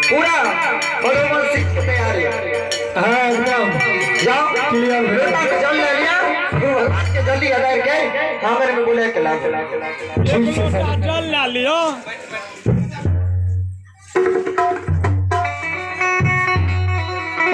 पूरा बरोबर सीख के तैयारी। हाँ एकदम जाओ क्लियर। लोटा के जल ले लिया, गुरु भगवान के जल्दी अदार के आंगन में बोले के ला। ठीक है सर। जल ले लियो।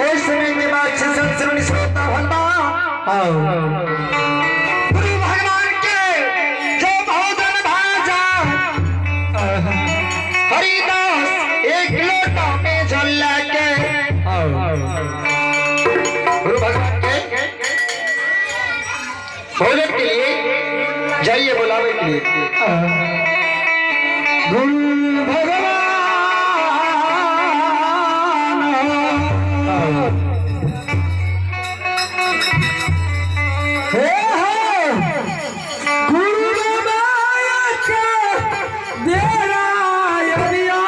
ओइ समय के बाद संत श्रोमणी श्रोता भंडा हाँ गुरु भगवान के जो भोजन भाजा हरिदास एक लोटा में जल लेके गुरु भगवान के भोजन के लिए जाइए बुलावे के लिए। गुरु भगवान हे हे गुरु के देरा यरिया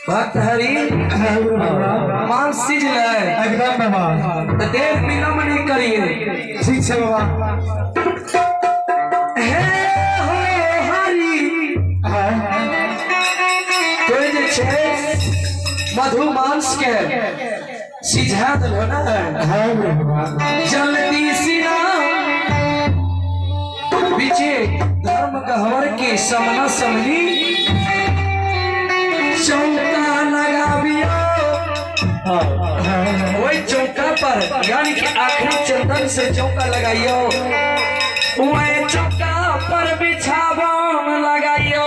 भक्त हरि मान सीज ले एकदम बाबा। तो देर विलम्ब नहीं करिए। ठीक है बाबा। हे हो हरि तो जे छे मधु मांस के सिझा दिलो ना। हाँ बाबा। जल्दी सिना बीचे धर्म गहवर के समना समनी चौका लगाबियो। वही चौका पर यानी कि आखिरी चंदन से चौका लगाइयो, वही चौका पर बिछावन लगाइयो।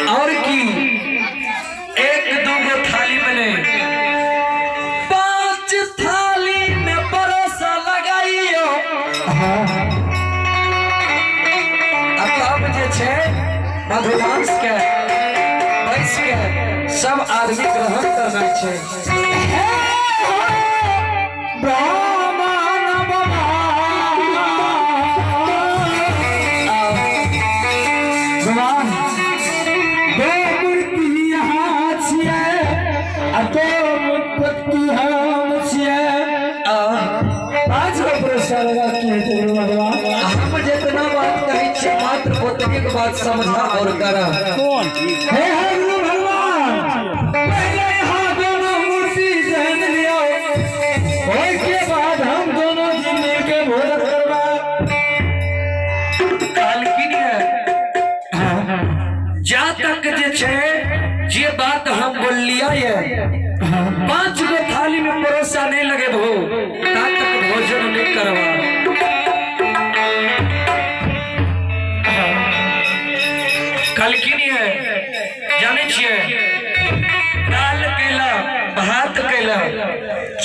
और की एक दो गो थाली बने, 5 थाली में परोसा लगाइयो। अब तब जे छे मधुमांस के बैस के सब आदमी ग्रहण करना छे। ब्राह्मण बाबा दो मूर्ति यहाँ छियै आ दो मूर्ति हम छियै। 5 गो पुरस्कार लगा के गुरु भगवान। हम जितना बात कहै छियै मात्र ओतबे के बात समझा और करा। कौन हे हे गुरु भगवान, पहले यहाँ दोनों मूर्ति जहन लियो, ओहि के बाद हम दोनों जी मिल के भोजन करबा। कहलखिन है जा तक जे छे जे बात हम बोलिया ये 5 गो थाली में परोसा नहीं लगे भो ता तक भोजन नहीं करवा।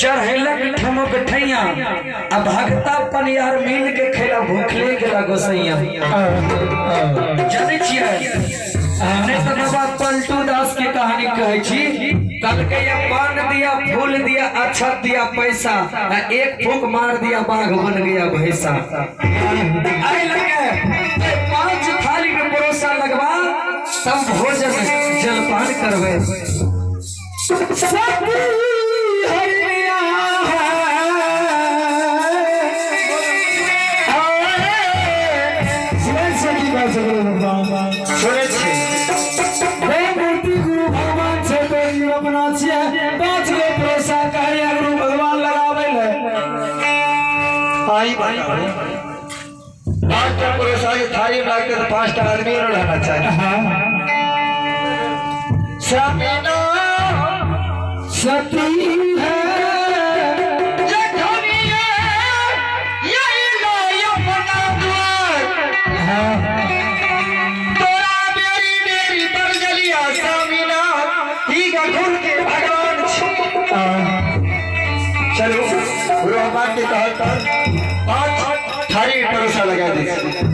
चढ़ेलक ठमक ठैया आ भगता पनियार मिल के खेला भूखले गेला गोसैया। जानै छियै हमने तो बाबा पलटू दास के कहानी कहै छी। कहलकै ये पान दिया फूल दिया अक्षत दिया पैसा आ एक फूक मार दिया बाघ बन गया भैंसा। आई लगे 5 थाली में परोसा लगवा तब भोजन जलपान करवे। गुरु भगवान से तो अपना 5 गो परोसा कार्य गुरु भगवान लगावे ले। आई भाई 5 टा परोसा के थाली में लगते तो 5 टा आदमी रहना चाहिए। समीना सती है तोरा बेरी बेरी बरजलिया सामीना ठीक है घुर के भगवान। चलो गुरु भगवान के तहत पर 5 थाली परोसा लगा दीजिए।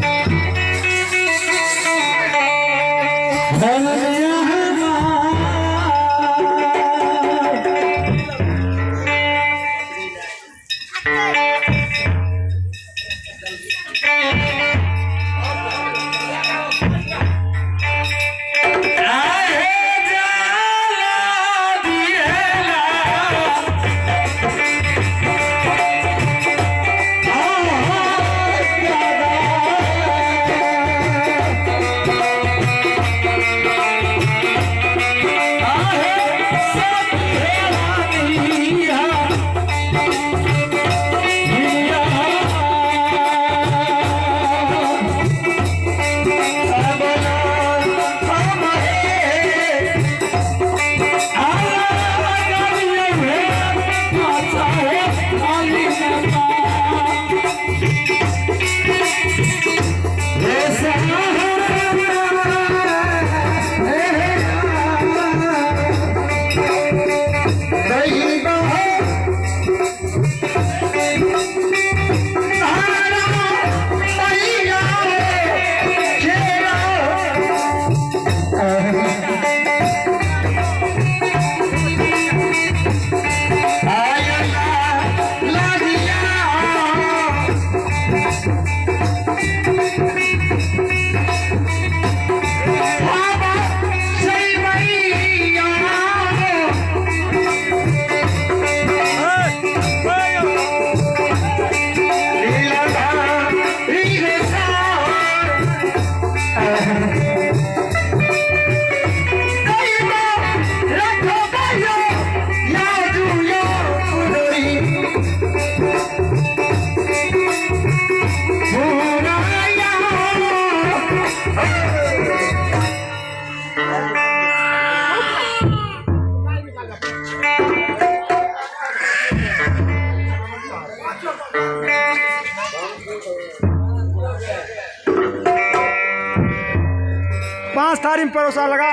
पांच थाली में परोसा लगा।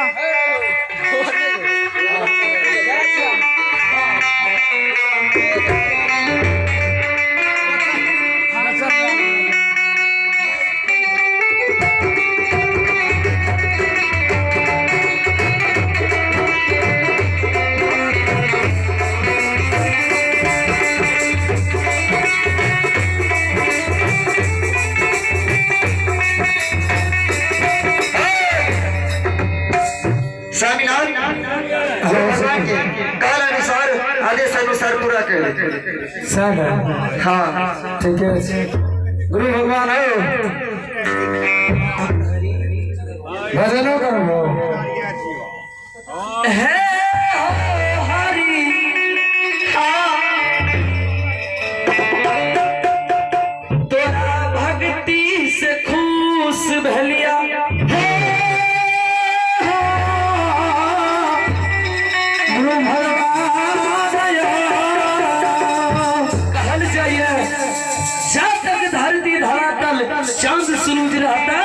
काल अनुसार आदेश अनुसार पूरा कर। हाँ ठीक है गुरु भगवान हो भजनों करो हे हरि। तोरा भक्ति से खुश भलिया हे कहल जाइए जा तक धरती धरातल चांद सूरज रहता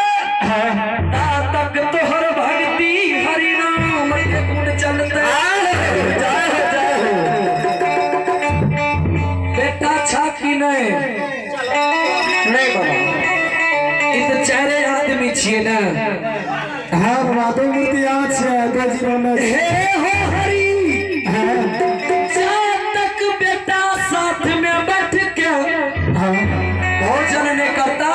है ता तक तोहर भक्ति हरि नाम के गुण चलता। जय हो जय हो। कि नहीं? नहीं बाबा, ई तो चारे आदमी छिए ना। हाँ बाबा, दो मूर्ति यहाँ छे, दो जीवन में। हे हो हरि, जा तक बेटा साथ में बैठ के भोजन नहीं करता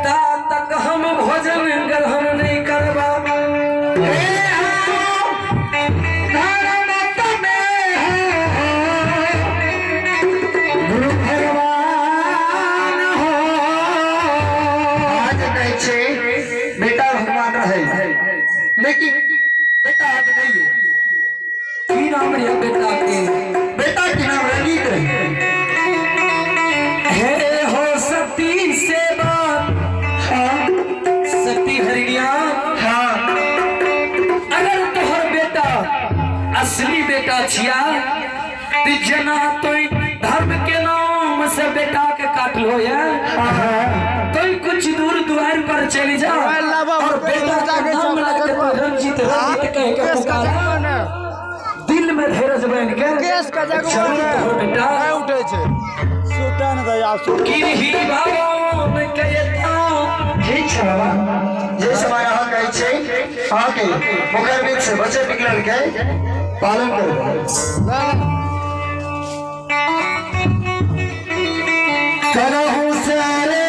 ता तक हम भोजन ग्रहण नहीं करबा। गुरु भगवान हो। आज कहै छै बेटा भगवान रहे, लेकिन बेटा आज नहीं है। की नाम रहे बेटा के? बेटा के नाम रंजीत रहे। हे हो सती सेवा, सती हरिणिया। हाँ, अगर तोहर बेटा असली बेटा छिया तो जना तो धर्म के नाम से बेटा के काट लो या तो कुछ दूर द्वार पर चली जा और बेटा का नाम लग के रंजीत रंजीत कह के पुकारा, दिल में धीरज बन के जरूर बेटा उठे छे सुता न दया किरही भगवान कहता। ठीक छै बाबा, जे समय अहाँ कहै छै अहाँके मुखर बीच से बचे निकलल के पालन करबै। करहु सारे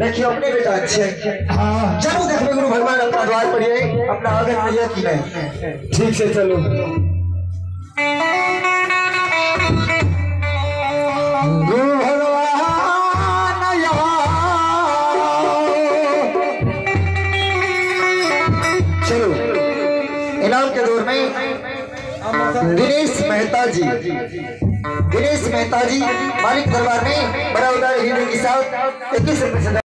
देखिए अपने बेटा अच्छे। हाँ, जरूर देखो गुरु भगवान अपना द्वार पर ये अपना आगन में कि नहीं। ठीक से चलो। गुरु भगवान चलो। इनाम के दौर में दिनेश मेहता जी, दिनेश मेहता जी मालिक दरबार में बड़ा उदार हृदय के साथ 21 रुपए से।